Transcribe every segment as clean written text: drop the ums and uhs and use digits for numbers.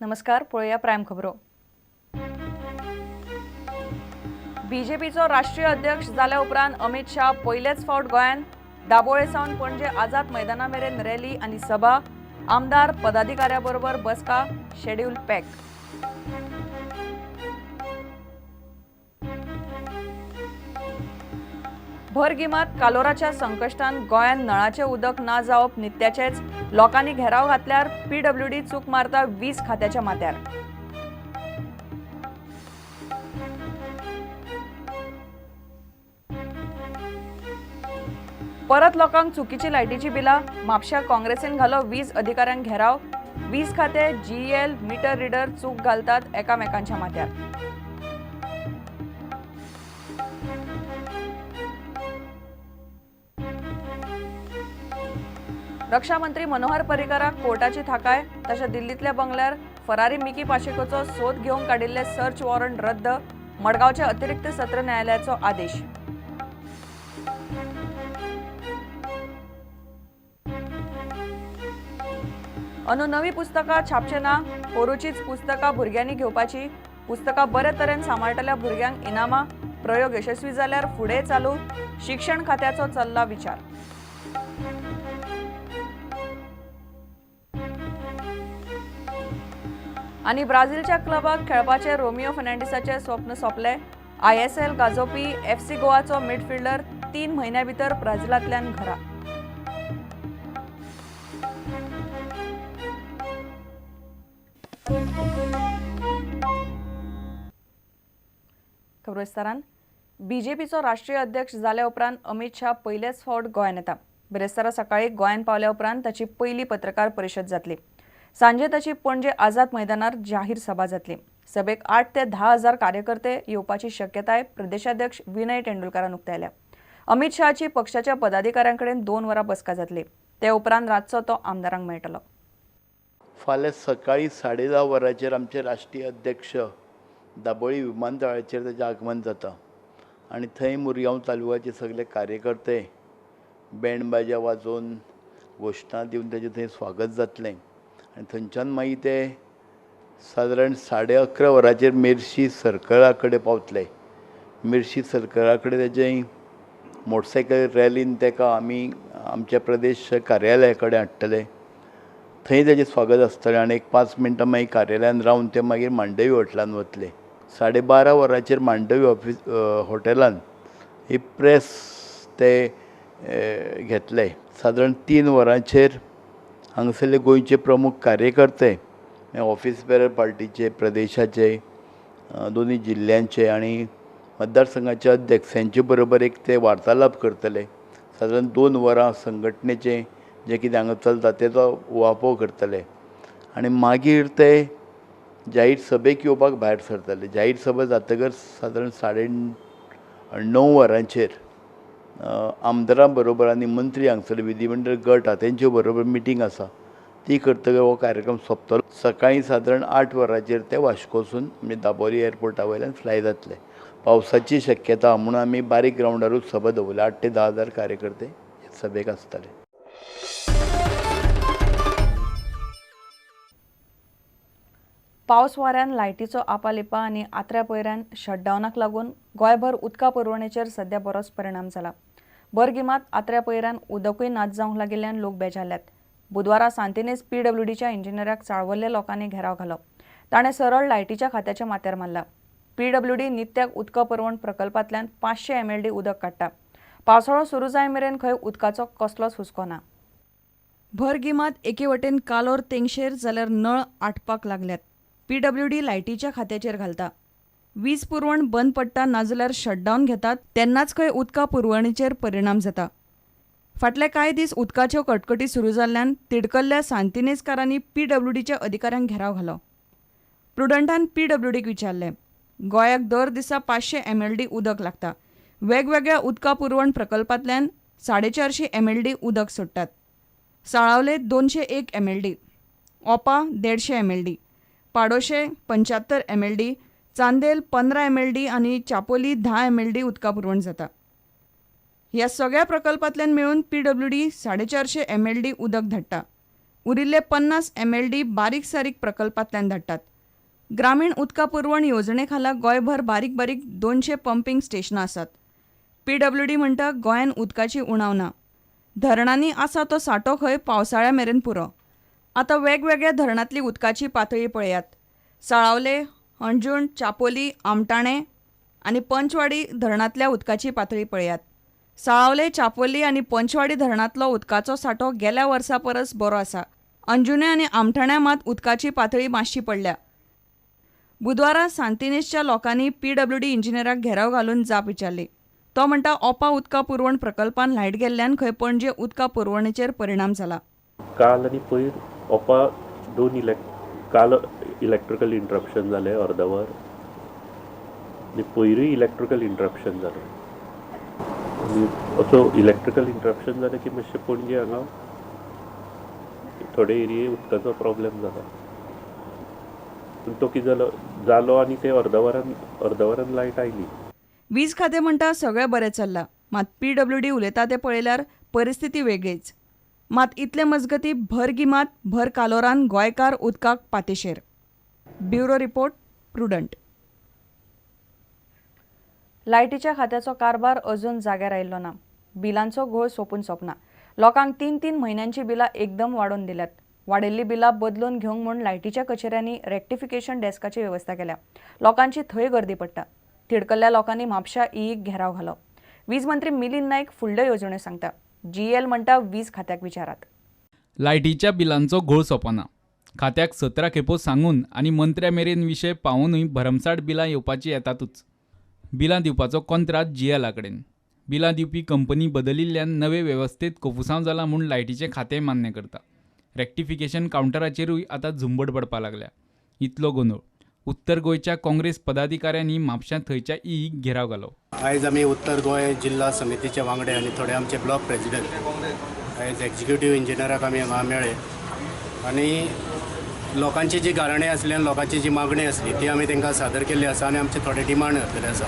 नमस्कार, पळोवया प्रायम खबरो. बीजेपीचो राष्ट्रीय अध्यक्ष जाल्या उपरांत अमित शाह पयलेच फावट गोंयांत. दाबोळे सावन पणजे आझाद मैदाना मेरेन रॅली आनी सभा. आमदार पदाधिकाऱ्या बरोबर बसका. Schedule pack. भर गिमात कालोराच्या संकश्टान गोंयांत नळाचें उदक ना जावप नित्याचेच. लोकांनी घेराव घातल्यार पीडब्ल्यूडी चूक मारता वीज खात्याच्या माथ्यार. परत लोकांक चुकीची लायटीची बिलां. म्हापश्यां काँग्रेसीन घालो वीज अधिकाऱ्यांक घेराव. वीज खाते जीएल मीटर रिडर चूक घालतात एकामेकांच्या माथ्यार. रक्षा मंत्री मनोहर पर्रीकराक कोर्टाची थाकाय. तशें दिल्लींतल्या बंगल्यार फरारी मिकी पाशेकोचो सोद घेवंक काडिल्ले सर्च वॉरंट रद्द. मडगांवच्या अतिरिक्त सत्र न्यायालयाचो आदेश. अंदू नवी पुस्तकां छापचे ना, पोरूचीच पुस्तकां भुरग्यांनी घेवपाची. पुस्तकां बरे तरेन सांबाळटल्या भुरग्यांक इनामां. प्रयोग यशस्वी जाल्यार फुडें चालू. शिक्षण खात्याचो चल्ला विचार. आनी ब्राझीलच्या क्लबाक खेळपाचें रोमियो फर्नांडीसाचें स्वप्न सोंपलें. ISL गाजोवपी FC गोवाचो मिडफिल्डर 3 म्हयन्यां भितर ब्राझीलांतल्यान घरा. खबर विस्तारान. बीजेपीचो राष्ट्रीय अध्यक्ष जाल्या उपरांत अमित शाह पयलेच फावट गोंयांत येता. बिरेस्तारा सकाळीं गोंयांत पावल्या उपरांत ताची पयली पत्रकार परिशद जातली. सांजे ताची पणजे आझाद मैदानार जाहीर सभा जातली. सभेक 8 ते 10 हजार कार्यकर्ते येवपाची शक्यताय प्रदेशाध्यक्ष विनय तेंडुलकारान उक्तायल्या. अमित शहाची पक्षाच्या पदाधिकाऱ्यां कडेन 2 वरां बसका जातली. ते उपरांत रातचो तो आमदारांक मेळटलो. फाल्यां सकाळीं 10:30 वरांचेर आमचे राष्ट्रीय अध्यक्ष दाबोळी विमानतळाचेर ताचें आगमन जाता आनी थंय मुरगांव तालुक्याचे सगळे कार्यकर्ते बँड बाजा वाजोवन घोशणा दिवन ताचें थंय स्वागत जातलें. आनी थंयच्यान मागीर ते सादारण 11:30 वरांचेर मेर्शी सर्कला कडेन पावतले. मेर्शी सर्कला कडेन ताचें मोटरसायकल रॅलीन ताका आमी आमच्या प्रदेश कार्यालया कडेन हाडटले. थंय ताचें स्वागत आसतलें आनी एक 5 मिनटां मागीर कार्यालयान रावन ते मागीर मांडवी हॉटेलान वतले. 12:30 वरांचेर मांडवी ऑफिस हॉटेलान ही प्रेस ते घेतले. सादारण 3 वरांचेर हांगासरले गोंयचे प्रमुख कार्यकर्ते ऑफिस बेरर पार्टीचे, प्रदेशाचे, दोनूय जिल्ल्यांचे आनी मतदारसंघाचे अध्यक्ष हांचे बरोबर एक ते वार्तालाप करतले. सादारण 2 वरां संघटनेचें जें कितें हांगा चलता तेचो उहापोह करतले आनी मागीर ते जाहीर सभेक येवपाक भायर सरतले. जाहीर सभा जातकच सादारण 9:30 वरांचेर आमदारां बरोबर आनी मंत्री हांगसर विधिमंडळ गट आहा तेंचे बरोबर मिटींग आसा, ती करतकच हो कार्यक्रम सोंपतलो. सकाळीं सादारण 8 वरांचेर ते वास्कोसून म्हणजे दाबोली एअरपोर्टा वयल्यान फ्लाय जातले. पावसाची शक्यता म्हणून आमी बारीक ग्रावंडारूच सभा दवरल्या. 8 ते 10 हजार कार्यकर्ते सभेक आसतले. पावस वाऱ्यान लायटीचो आपालिपा आनी आत्र्या पयऱ्यान शटडावनाक लागून गोंयभर उदका पुरवणेचेर सध्या बरोच परिणाम जाला. भर गिमात आत्र्या पयऱ्यान उदकूय नाच जावंक लागिल्ल्यान लोक बेजारल्यात. बुधवारा सांतिनेज पीडब्ल्यूडीच्या इंजिनियराक चाळवल्ल्या लोकांनी घेराव घालो. ताणें सरळ लायटीच्या खात्याच्या माथ्यार मारला. पीडब्ल्यूडी नित्याक उदका पुरवण प्रकल्पांतल्यान 500 MLD उदक काडटा. पावसाळो सुरू जाय मेरेन खंय उदकाचो कसलोच हुस्को ना. भर गिमात एके वटेन कालोर तेंगशेर जाल्यार नळ आटपाक लागल्यात. पीडब्ल्यूडी लायटीच्या खात्याचेर घालता. वीज पुरवण बंद पडटा नाजाल्यार शटडावन घेतात तेन्नाच खंय उदका पुरवणेचेर परिणाम जाता. फाटले कांय दीस उदकाच्यो कटकटी सुरू जाल्ल्यान तिडकल्ल्या सांतिनेजकारांनी पीडब्ल्यूडीच्या अधिकाऱ्यांक घेराव घालो. प्रुडंटान पीडब्ल्यूडीक विचारलें, गोंयाक दर दिसा 500 MLD उदक लागता. वेगवेगळ्या उदका पुरवण प्रकल्पांतल्यान 450 MLD उदक सोडटात. साळावले 201 MLD, Opa 150 MLD, पाडोशे 75 MLD, Chandel 15 MLD आनी चापोली 10 MLD उदका पुरवण जाता. ह्या सगळ्या प्रकल्पांतल्यान मेळून पीडब्ल्यूडी 450 MLD उदक धाडटा. उरिल्ले 50 एमएलडी बारीक सारीक प्रकल्पांतल्यान धाडटात. ग्रामीण उदका पुरवण येवजणे खाला गोंयभर बारीक बारीक 200 पंपींग स्टेशनां आसात. पीडब्ल्यूडी म्हणटा गोंयांत उदकाची उणाव ना. धरणांनी आसा तो सांठो खंय पावसाळ्या मेरेन पुरो. आतां वेगवेगळ्या धरणांतली उदकाची पातळी पळयात. साळावले, हणजूण, चापोली, आमटाणे आनी पंचवाडी धरणांतल्या उदकाची पातळी पळयात. साळावले, चापोली आनी पंचवाडी धरणांतलो उदकाचो सांठो गेल्या वर्सा परस बरो आसा. अंजुणे आनी आमठाण्या मात उदकाची पातळी मातशी पडल्या. बुधवारा सांतिनेजच्या लोकांनी पीडब्ल्यूडी इंजिनियराक घेराव घालून जाप विचारली. तो म्हणटा ओपा उदका पुरवण प्रकल्पान लायट गेल्ल्यान खंय पणजे उदका पुरवणेचेर परिणाम जाला. काल आनी पयर ओपा दोन काल इलेक्ट्रिकल इंटरप्शन जालें अर्द वर आनी पयरूय इलेक्ट्रिकल इंटरप्शन जालें. आनी असो इलेक्ट्रिकल इंटरप्शन जालें की मातशें पणजे हांगा थोडे एरिये उदकाचो प्रॉब्लेम जाला. पूण तो कितें जालो जालो आनी ते अर्द वरान लायट आयली. वीज खातें म्हणटा सगळें बरें चल्लां, मात पीडब्ल्यूडी उलयता तें पळयल्यार परिस्थिती वेगळीच. मात इतले मजगती भर गिमात भर कालोरान गोंयकार उदकाक पातेशेर. Bureau report, Prudent. लायटीच्या खात्याचो कारभार अजून जाग्यार आयिल्लो ना. बिलांचो घोळ सोंपून सोंपना. लोकांक 3-3 म्हयन्यांची बिलां एकदम वाडोवन दिल्यात. वाडिल्लीं बिलां बदलून घेवंक म्हूण लायटीच्या कचेऱ्यांनी रेक्टिफिकेशन डेस्काची वेवस्था केल्या. लोकांची थंय गर्दी पडटा. तिडकल्ल्या लोकांनी म्हापशा ईईक घेराव घालो. वीज मंत्री मिलिंद नायक फुडल्यो येवजण्यो सांगता. जीएल म्हणटा वीज खात्याक विचारात. लायटीच्या बिलांचो घोळ सोंपना. खात्याक 17 खेपो सांगून आनी मंत्र्या मेरेन विशय पावोवनूय भरमसाठ बिलां येवपाची येतातूच. बिलां दिवपाचो कोंत्राद जीएला कडेन. बिलां दिवपी कंपनी बदलिल्ल्यान नवे वेवस्थेत कोफुसांव जालां म्हूण लायटीचें खातें मान्य करता. रेक्टिफिकेशन कावंटराचेरूय आतां झुंबड पडपाक लागल्या. इतलो गोंदळ. उत्तर गोंयच्या काँग्रेस पदाधिकाऱ्यांनी म्हापश्यां थंयच्या ईईक घेराव घालो. आयज आमी उत्तर गोंय जिल्हा समितीचे वांगडे आनी थोडे आमचे ब्लॉक प्रेसिडेंट आयज एक्झिक्युटीव इंजिनियराक आमी हांगा मेळ्ळे आनी लोकांची जी गाराणी आसली आनी लोकांची जी मागणी आसली ती आमी तांकां सादर केल्ली आसा आनी आमचे थोडे डिमांड घातलेले आसा.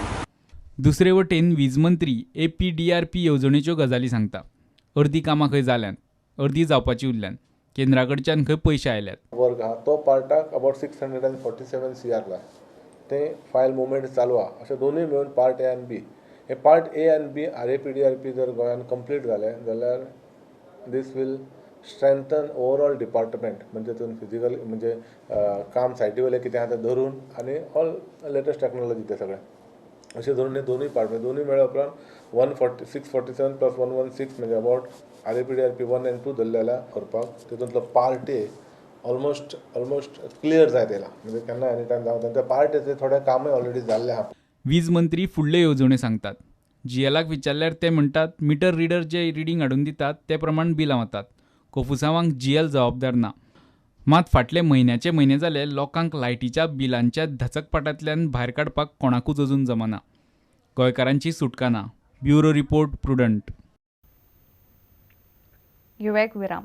दुसरे वटेन वीज मंत्री APDRP येवजणेच्यो गजाली सांगता. अर्दी कामां खंय जाल्यांत, अर्दी जावपाची उरल्यान. केंद्रा कडच्यान खंय पयशे आयल्यात. वर्ग आहा तो पार्टाक अबावट 647 CR जाय. तें फायल मुवमेंट चालू आहा. अशें दोनूय मेळून पार्ट ए आनी बी हे पार्ट ए आनी बी RAPDRP जर गोंयान कंप्लीट जालें जाल्यार this will strengthen overall department. म्हणजे तितून फिजिकल म्हणजे काम सायटी वयलें कितें आहा तें धरून आनी ऑल लेटस्ट टॅक्नोलॉजी तें सगळें अशें धरून हे दोनूय पार्ट दोनूय मेळ्ळ्या उपरांत 14647 प्लस 116 म्हणजे अबावट RAPDRP 1 आनी 2 धरले जाल्यार करपाक तितूंतलो पार्ट ए ऑलमोस्ट क्लियर जायत येयला. म्हणजे केन्ना एनी टायम जावं त्या पार्ट एचें थोडें कामूय ऑलरेडी जाल्लें आहा. वीज मंत्री फुडल्यो येवजण्यो सांगतात. जीएलाक विचारल्यार ते म्हणटात मिटर रिडर जे रिडींग हाडून दितात ते प्रमाण बिलां वतात. कोफुसांवांक जीएल जबाबदार ना. मात फाटले म्हयन्याचे म्हयने जाले लोकांक लायटीच्या बिलांच्या धचकपाटांतल्यान भायर काडपाक कोणाकूच अजून जमना. गोंयकारांची सुटका ना. Bureau report, Prudent. घेवया एक विराम.